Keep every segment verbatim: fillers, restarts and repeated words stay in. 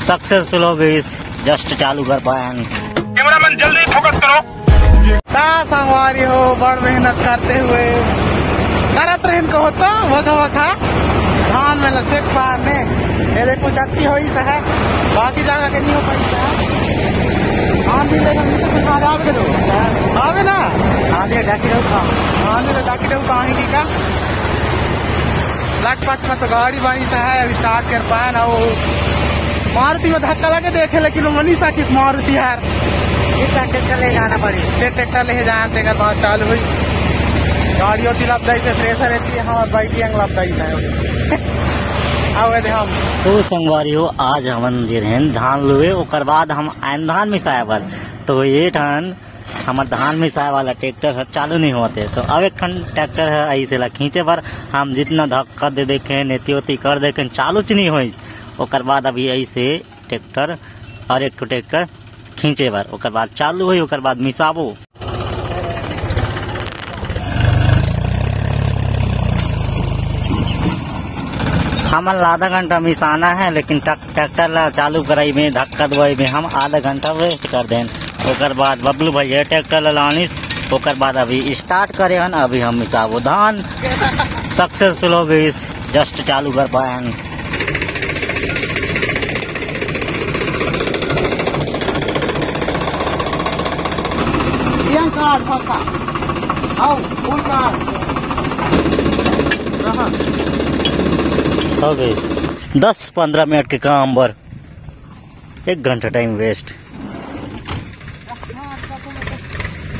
Successful हो गई, just चालू कर पाए हैं। कैमरामैन, जल्दी फोकस करो। का संगवारी हो, बड़ मेहनत करते हुए करत रहिन को होता वखा वखा धान में लसेक पार ने। ये देखो, चत्ती होई सा है, बाकी जगह के नहीं हो पाई सा। आंधी ले हम तो सुधार आवे के दो। आवे ना। आंधी डाकी रहू का। आंधी तो डाकी रहू का, आंधी का। लटपट में तो गाड़ी बानी सा है, अभी स्टार्ट कर पाए ना वो। मारुति में धक्का लगे देखे, लेकिन वो मनीषा किस मारुति यार। इतना ट्रैक्टर ले जाना पड़ी। ये ट्रैक्टर ले जाना, तेकर बाद चालू हुई। गाड़ियों की लपदाई से प्रेशर रहती है, हमारे बाइक यंग लपदाई से है। अब यदि हम तो संगवारी हो, आज हमन जे रहेन धान लुए, ओकर बाद हम आयन धान मिसाए बर। तो ये ठन हमर धान मिसाए वाला ट्रैक्टर ह चालू नहीं होते, तो अब एक ठन ट्रैक्टर ह ऐसे ला खींचे बर हम जितना धक्का दे देखे, नेती ओती कर देखे, चालू च नहीं होई। ओकर बाद अभी ऐसे ट्रैक्टर और एक ठो ट्रैक्टर खींचे बर, ओकर बाद चालू होई, ओकर बाद मिसाबो। हमन ला आधा घंटा मिसाना है, लेकिन ट्रक-, ट्रैक्टर ला चालू कराई में, धक्का दवाई में हम आधा घंटा वेस्ट कर देन। ओकर बाद बबलू भैया ट्रैक्टर ला लानिस, ओकर बाद अभी स्टार्ट करे हन, अभी हम मिसाबो धान। सक्सेसफुल हो गई, जस्ट चालू कर पाए हन। हो गई दस पंद्रह मिनट के काम बर एक घंटा टाइम वेस्ट।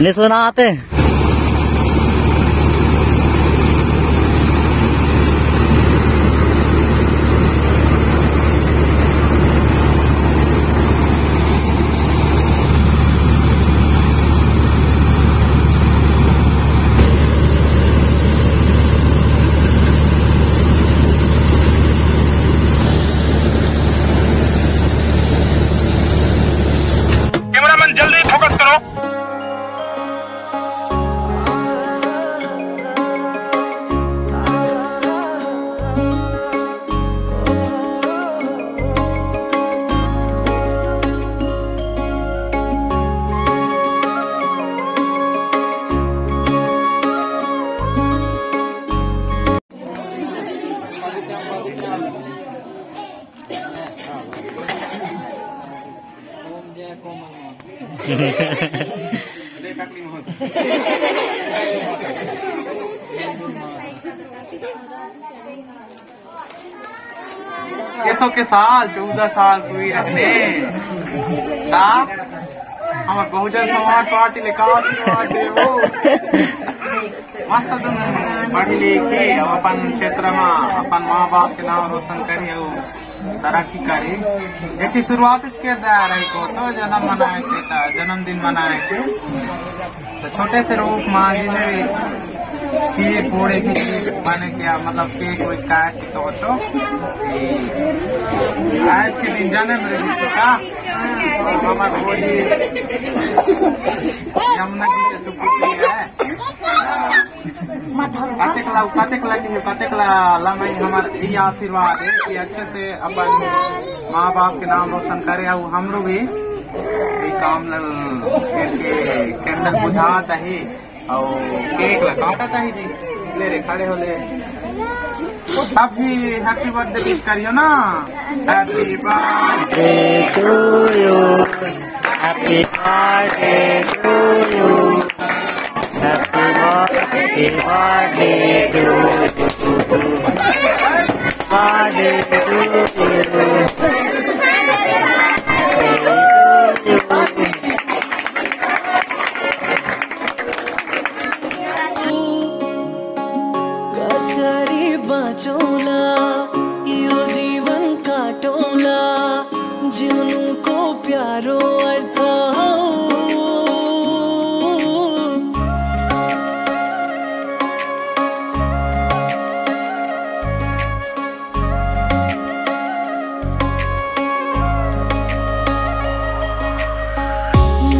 नहीं सुनाते। कैमरामैन, जल्दी फोकस करो। ये सौ के साल, चौदह साल पूरी रखने। का? हमर बहुजन समाज पार्टी ले का आशीर्वाद देबो? मस्त तुम पढ़ी लिखी, अपन क्षेत्र में अपन माँ बाप के नाम रोशन करी, अउ तरक्की करी। एक ही शुरुआत के दया रही को तो जन्म मनाए के, त जन्मदिन मनाए के। तो छोटे से रूप में जिन्हें खीर पूड़े की बने क्या, मतलब केक वेक काट के तो, तो ये आज के दिन जन्म रही तो का? हमारे भोजी यमुना जी के सुपुत्री है। कतेक ला, कतेक ला की, कतेक ला लमई हमर ई आशीर्वाद है कि अच्छे से अपन माँ बाप के नाम रोशन करे। अउ हमरो भी ई काम ल करके कैंडल बुझात ही अउ केक ला काटत ही जी। ले रे, खड़े हो ले। सब भी हैप्पी बर्थडे विश करियो ना। Happy birthday to you, happy birthday to you, happy birthday, birthday to you, birthday to you. कसरी बाँचौँला, यो जीवन काटौँला, जिउनुको प्यारो अर्थ हौ।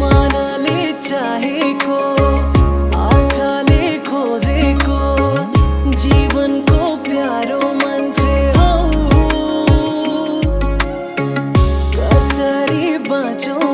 मनले चाहेको, आँखाले खोजेको, जीवनको प्यारो मान्छे हौ। जो